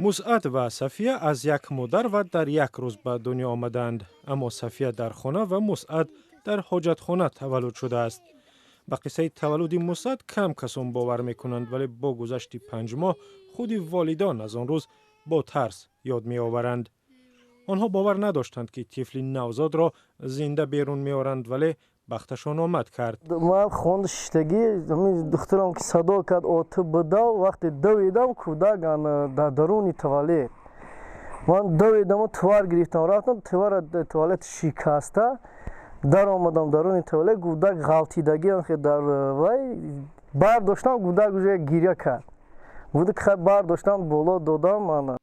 Мусъад ва Сафия аз як модар ва дар як рӯз ба дунё омаданд, аммо Сафия дар хона ва Мусъад дар ҳоҷатхона таваллуд шудааст. Ба қиссаи таваллуди Мусъад кам касон бовар мекунанд, вале бо гузашти 5 моҳ худи волидон аз он рӯз бо тарс ёд меоваранд. Онҳо бовар надоштанд, ки тифли навзодро зинда берун меоранд, вале бахташон омад кард. Ман хонда шиштагӣ, духтарам ки садо кард: «Оту, бидав!» Вақте давидам, кӯдак дар даруни туалет. Ман давидаму тувар гирифтам, рафтам, тувара туалет шикаста даромадам. Даруни туалет кӯдак ғалтидагӣ дар вай бардоштам, кӯдак уже гиря кард. Кӯдак бардоштам, боло додам ман.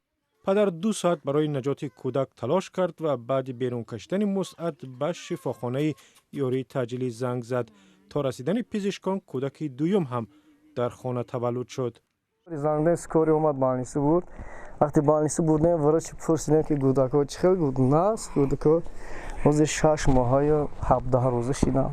Падар 2 соат барои наҷоти кӯдак талош кард ва баъди берун кашидани Мусъад ба шифохонаи ёрии таъҷилӣ занг зад. То расидани пизишкон кӯдаки дуюм ҳам дар хона таваллуд шуд. Занг скорый омад, больница бурд. Вақте больница бурдем, врачи пурсидем, ки кӯдакҳо чӣ хел? Гуфт: «Нас, кӯдакҳо ҳозир 6 моҳаю 17 рӯза шиданд,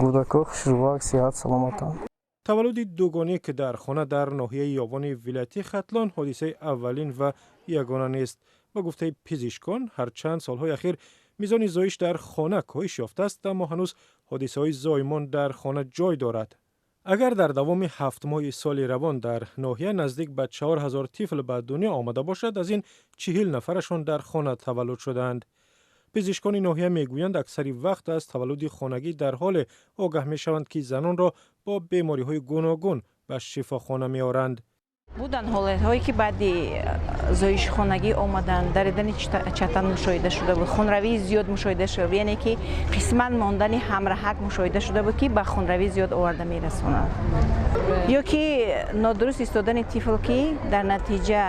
кӯдакҳо хушрӯвак, сиҳат, саломатанд». Таваллуди дугоник дар хона дар ноҳияи Ёвони вилояти Хатлон ҳодисаи аввалин ва ягона нест. Ба гуфтаи пизишкон, ҳарчанд солҳои ахир мизони зоиш дар хона коҳиш ёфтааст, аммо ҳанӯз ҳодисаҳои зоимон дар хона ҷой дорад. Агар дар давоми 7 моҳи соли равон дар ноҳия наздик ба 4000 тифл ба дунё омада бошад, аз ин 40 нафарашон дар хона таваллуд шудаанд. Пизишкони ноҳия мегӯянд, аксари вақт аз таваллуди хонагӣ дар ҳоле огаҳ мешаванд, ки занонро бо бемориҳои гуногун ба шифохона меоранд. Буданд ҳолатҳое, ки баъди зоиши хонагӣ омаданд, даридани чатан мушоҳида шуда буд, хунравии зиёд мушоҳида шуда буд, яъне ки қисман мондани ҳамраҳак мушоҳида шуда буд, ки ба хунравии зиёд оварда мерасонад, ё ки нодуруст истодани тифл, ки дар натиҷа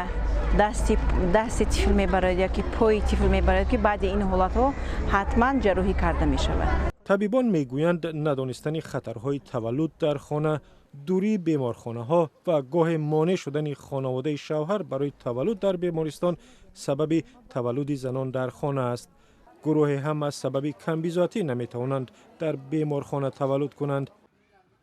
дасти тифл мебарад ё ки пои тифл мебарад, ки баъди ин ҳолатҳо ҳатман ҷарроҳӣ карда мешавад. Табибон мегӯянд, надонистани хатарҳои таваллуд дар хона, дурии беморхонаҳо ва гоҳе монеъ шудани хонаводаи шавҳар барои таваллуд дар бемористон сабаби таваллуди занон дар хона аст. Гурӯҳе ҳам аз сабаби камбизоатӣ наметавонанд дар беморхона таваллуд кунанд.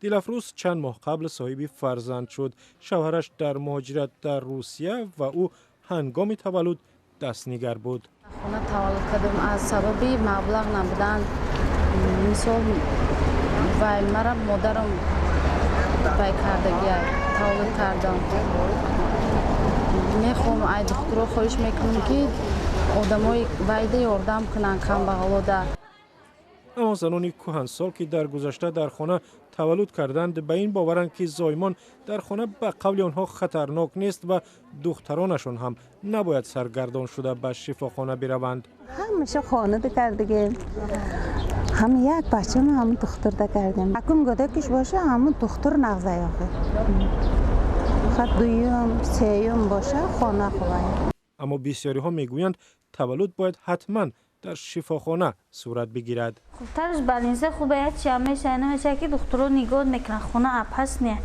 Дилафрӯз чанд моҳ қабл соҳиби фарзанд шуд. Шавҳараш дар муҳоҷират дар Русия ва ӯ ҳангоми таваллуд дастнигар буд. Хона таваллуд кардам аз сабаби маблағ набудан. Мисол, вай мара модарам вай кардагия, таваллуд кардам. Мехоҳам, ай духтуро хоҳиш мекунам, ки одамои вайда ёрдам кунанд, камбағалода. Аммо занони кӯҳансол, ки дар гузашта дар хона таваллуд карданд, ба ин боваранд, ки зоимон дар хона ба қавли онҳо хатарнок нест ва духтаронашон ҳам набояд саргардон шуда ба шифохона бираванд. Ҳамаша хонада кардагем, ҳама як бачама ҳама духтурда кардем. Акун гӯдакиш боша, ҳама духтур нағзай охир. Фақат дуюм, сеюм боша, хона хувай. Аммо бисёриҳо мегӯянд, таваллуд бояд ҳатман дар шифохона сурат бигирад. Хубтараш больница хубе, ячи ҳамеша намеша, ки духтуро нигоҳ мекунанд, хона апас не.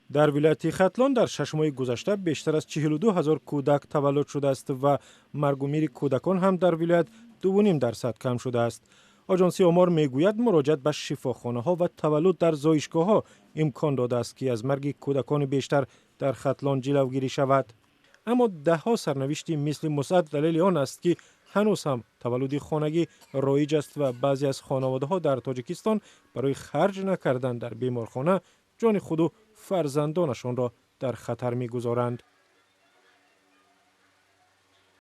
Дар вилояти Хатлон дар 6 моҳи гузашта бештар аз 42 ҳазор кӯдак таваллуд шудааст ва маргу мири кӯдакон ҳам дар вилоят 2,5% кам шудааст. Оҷонсии омор мегӯяд, муроҷиат ба шифохонаҳо ва таваллуд дар зоишгоҳҳо имкон додааст, ки аз марги кӯдакони бештар дар Хатлон ҷилавгирӣ шавад. Аммо даҳҳо сарнавишти мисли Мусъад далели он аст, ки ҳанӯз ҳам таваллуди хонагӣ роиҷ аст ва баъзе аз хонаводаҳо дар Тоҷикистон барои харҷ накардан дар беморхона ҷони худу фарзандонашонро дар хатар мегузоранд.